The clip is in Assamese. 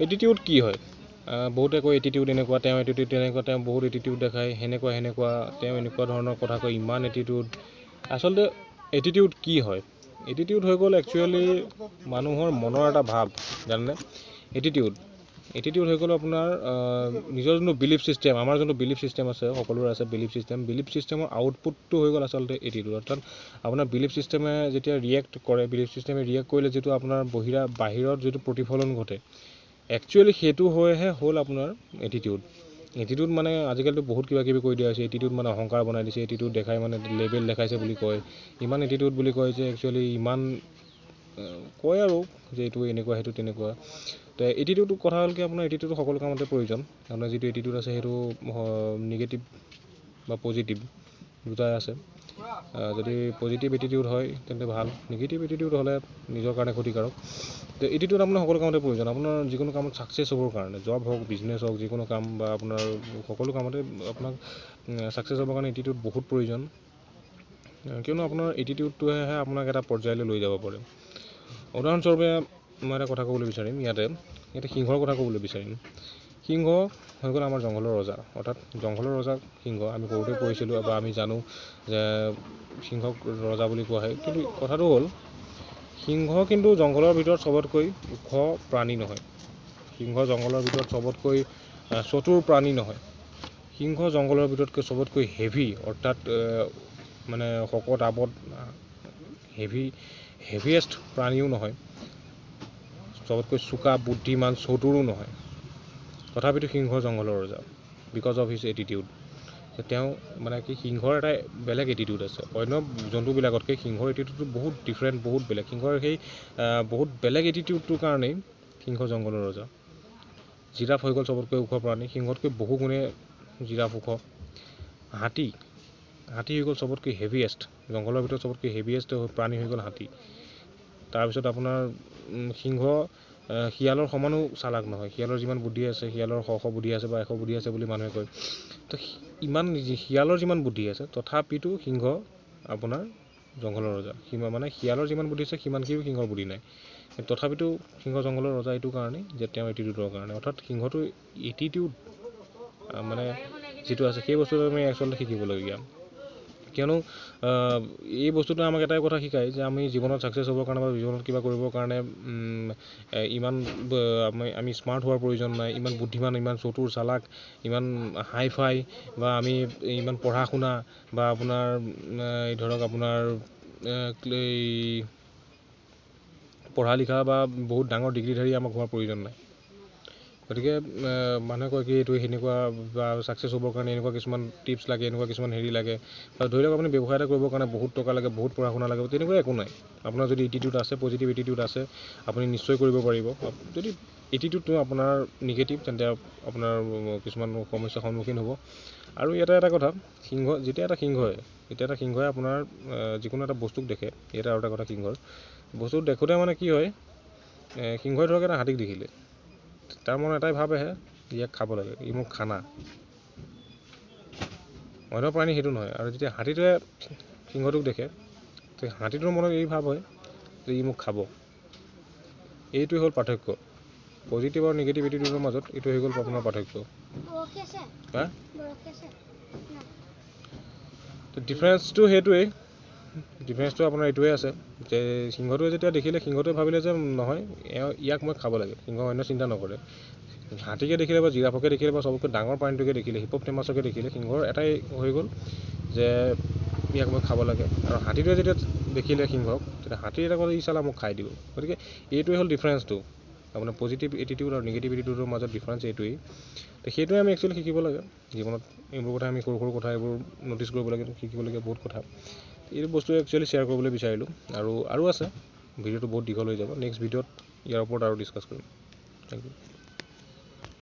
এটিটিউড কি হয়? বহুতে কয় এটিটিউড এনেকুৱা, তেওঁ এটিটিউড তেনেকুৱা, তেওঁ বহুত এটিটিউড দেখায়, সেনেকুৱা সেনেকুৱা, তেওঁ এনেকুৱা ধৰণৰ কথা কয়, ইমান এটিটিউড। আচলতে এটিটিউড কি হয়? এটিটিউড হৈ গ'ল একচুৱেলি মানুহৰ মনৰ এটা ভাৱ, জানেনে? এটিটিউড এটিটিউড হৈ গ'ল আপোনাৰ নিজৰ যোনটো বিলিফ ছিষ্টেম, আমাৰ যোনটো বিলিফ ছিষ্টেম আছে, সকলোৰে আছে বিলিফ ছিষ্টেম। বিলিফ ছিষ্টেমৰ আউটপুটটো হৈ গ'ল আচলতে এটিটিউড। অৰ্থাৎ আপোনাৰ বিলিফ ছিষ্টেমে যেতিয়া ৰিয়েক্ট কৰে, বিলিফ ছিষ্টেমে ৰিয়েক্ট কৰিলে যিটো আপোনাৰ বাহিৰত যিটো প্ৰতিফলন ঘটে, একচুৱেলি সেইটো হৈহে হ'ল আপোনাৰ এটিটিউড। এটিটিউড মানে আজিকালিতো বহুত কিবা কিবি কৈ দিয়া হৈছে। এটিটিউড মানে অহংকাৰ বনাই দিছে, এটিটিউড দেখাই মানে লেবেল দেখাইছে বুলি কয়, ইমান এটিটিউড বুলি কয় যে একচুৱেলি ইমান কয় আৰু যে এইটো এনেকুৱা সেইটো তেনেকুৱা। তো এটিটিউডটো কথা হ'ল কি, আপোনাৰ এটিটিউডটো সকলো কামতে প্ৰয়োজন। আপোনাৰ যিটো এটিটিউড আছে সেইটো নিগেটিভ বা পজিটিভ দুটাই আছে। যদি পজিটিভ এটিটিউড হয় তেন্তে ভাল, নিগেটিভ এটিটিউড হ'লে নিজৰ কাৰণে ক্ষতিকাৰক। তো এটিটিউড আপোনাৰ সকলো কামতে প্ৰয়োজন। আপোনাৰ যিকোনো কামত ছাকচেছ হ'বৰ কাৰণে, জব হওক, বিজনেছ হওক, যিকোনো কাম বা আপোনাৰ সকলো কামতে আপোনাক ছাকচেছ হ'বৰ কাৰণে এটিটিউড বহুত প্ৰয়োজন। কিয়নো আপোনাৰ এটিটিউডটোৱেহে আপোনাক এটা পৰ্যায়লৈ লৈ যাব পাৰে। উদাহৰণস্বৰূপে মই এটা কথা ক'বলৈ বিচাৰিম, ইয়াতে ইয়াতে সিংহৰ কথা ক'বলৈ বিচাৰিম। সিংহ হৈ গ'ল আমাৰ জংঘলৰ ৰজা, অৰ্থাৎ জংঘলৰ ৰজা সিংহ। আমি সৰুতে পঢ়িছিলোঁ বা আমি জানো যে সিংহক ৰজা বুলি কোৱা হয়। কিন্তু কথাটো হ'ল, সিংহ কিন্তু জংঘলৰ ভিতৰত চবতকৈ ওখ প্ৰাণী নহয়, সিংহ জংঘলৰ ভিতৰত চবতকৈ চতুৰ প্ৰাণী নহয়, সিংহ জংঘলৰ ভিতৰতকৈ চবতকৈ হেভি, অৰ্থাৎ মানে শকত আৱত হেভিয়েষ্ট প্ৰাণীও নহয়, চবতকৈ চোকা বুদ্ধিমান চতুৰো নহয়। তথাপিতো সিংহ জংঘলৰ ৰজা, because of his attitude. তেওঁ মানে কি, সিংহৰ এটা বেলেগ এটিটিউড আছে অন্য জন্তুবিলাকতকৈ। সিংহৰ এটিটিউডটো বহুত ডিফাৰেণ্ট, বহুত বেলেগ। সিংহৰ সেই বহুত বেলেগ এটিটিউডটোৰ কাৰণেই সিংহ জংঘলৰ ৰজা। জিৰাফ হৈ গ'ল চবতকৈ ওখ প্ৰাণী, সিংহতকৈ বহু গুণে জিৰাফ ওখ। হাতী হাতী হৈ গ'ল চবতকৈ হেভিয়েষ্ট, জংঘলৰ ভিতৰত চবতকৈ হেভিয়েষ্ট প্ৰাণী হৈ গ'ল হাতী। তাৰপিছত আপোনাৰ সিংহ শিয়ালৰ সমানো চালাক নহয়। শিয়ালৰ যিমান বুদ্ধি আছে, শিয়ালৰ শ শ বুদ্ধি আছে বা এশ বুদ্ধি আছে বুলি মানুহে কয়, তো ইমান শিয়ালৰ যিমান বুদ্ধি আছে, তথাপিতো সিংহ আপোনাৰ জংঘলৰ ৰজা। মানে শিয়ালৰ যিমান বুদ্ধি আছে সিমানখিনিও সিংহৰ বুদ্ধি নাই, তথাপিতো সিংহ জংঘলৰ ৰজা এইটো কাৰণেই যে তেওঁৰ এটিটিউডৰ কাৰণে। অৰ্থাৎ সিংহটোৰ এটিটিউড মানে যিটো আছে সেই বস্তুটো আমি আচলতে শিকিবলগীয়া। কিয়নো এই বস্তুটোৱে আমাক এটাই কথা শিকায় যে আমি জীৱনত ছাকচেছ হ'বৰ কাৰণে বা জীৱনত কিবা কৰিবৰ কাৰণে ইমান আমি স্মাৰ্ট হোৱাৰ প্ৰয়োজন নাই, ইমান বুদ্ধিমান, ইমান চতুৰ চালাক, ইমান হাই ফাই বা আমি ইমান পঢ়া শুনা বা আপোনাৰ এই ধৰক আপোনাৰ এই পঢ়া লিখা বা বহুত ডাঙৰ ডিগ্ৰীধাৰী আমাক হোৱাৰ প্ৰয়োজন নাই। গতিকে মানুহে কয় কি এইটো সেনেকুৱা বা ছাকচেছ হ'বৰ কাৰণে এনেকুৱা কিছুমান টিপছ লাগে, এনেকুৱা কিছুমান হেৰি লাগে, বা ধৰি লওক আপুনি ব্যৱসায় এটা কৰিবৰ কাৰণে বহুত টকা লাগে, বহুত পঢ়া শুনা লাগে, তেনেকুৱা একো নাই। আপোনাৰ যদি এটিটিউড আছে, পজিটিভ এটিটিউড আছে, আপুনি নিশ্চয় কৰিব পাৰিব। যদি এটিটিউডটো আপোনাৰ নিগেটিভ, তেন্তে আপোনাৰ কিছুমান সমস্যাৰ সন্মুখীন হ'ব। আৰু ইয়াতে এটা কথা, সিংহ যেতিয়া এটা সিংহই যেতিয়া এটা সিংহই আপোনাৰ যিকোনো এটা বস্তুক দেখে, ইয়াতে আৰু এটা কথা, সিংহৰ বস্তু দেখোঁতে মানে কি হয়, সিংহই ধৰক এটা হাতীক দেখিলে, তাৰ মনত এটাই ভাৱ আহে, ইয়াক খাব লাগে, ই মোক খানা। অন্য প্ৰাণী সেইটো নহয়। আৰু যেতিয়া হাতীটোৱে সিংহটোক দেখে, তে হাতীটোৰ মনত এই ভাৱ হয় যে ই মোক খাব। এইটোৱে হ'ল পাৰ্থক্য পজিটিভ আৰু নিগেটিভ এটিটিউডৰ মাজত, এইটো হৈ গ'ল আপোনাৰ পাৰ্থক্য। হা, ডিফাৰেঞ্চটো সেইটোৱেই, ডিফাৰেঞ্চটো আপোনাৰ এইটোৱে আছে যে সিংহটোৱে যেতিয়া দেখিলে, সিংহটোৱে ভাবিলে যে নহয়, ইয়াক মই খাব লাগে, সিংহ অন্য চিন্তা নকৰে। হাতীকে দেখিলে বা জিৰাফকে দেখিলে বা চবতকৈ ডাঙৰ প্ৰাণীটোকে দেখিলে, হিপপটেমাছকে দেখিলে, সিংহৰ এটাই হৈ গ'ল যে ইয়াক মই খাব লাগে। আৰু হাতীটোৱে যেতিয়া দেখিলে সিংহক, তেতিয়া হাতীৰ এটা ক'লে ই চালা মোক খাই দিব। গতিকে এইটোৱে হ'ল ডিফাৰেঞ্চটো আপোনাৰ পজিটিভ এটিটিউড আৰু নিগেটিভ এটিটিউডৰ মাজত ডিফাৰেঞ্চ এইটোৱেই। তো সেইটোৱে আমি একচুৱেলি শিকিব লাগে জীৱনত। এইবোৰ কথা আমি সৰু সৰু কথা এইবোৰ ন'টিছ কৰিব লাগে, শিকিবলগীয়া বহুত কথা। এইটো বস্তু একচুৱেলি শ্বেয়াৰ কৰিবলৈ বিচাৰিলোঁ। আৰু আৰু আছে, ভিডিঅ'টো বহুত দীঘল হৈ যাব, নেক্সট ভিডিঅ'ত ইয়াৰ ওপৰত আৰু ডিছকাছ কৰিম। Thank you.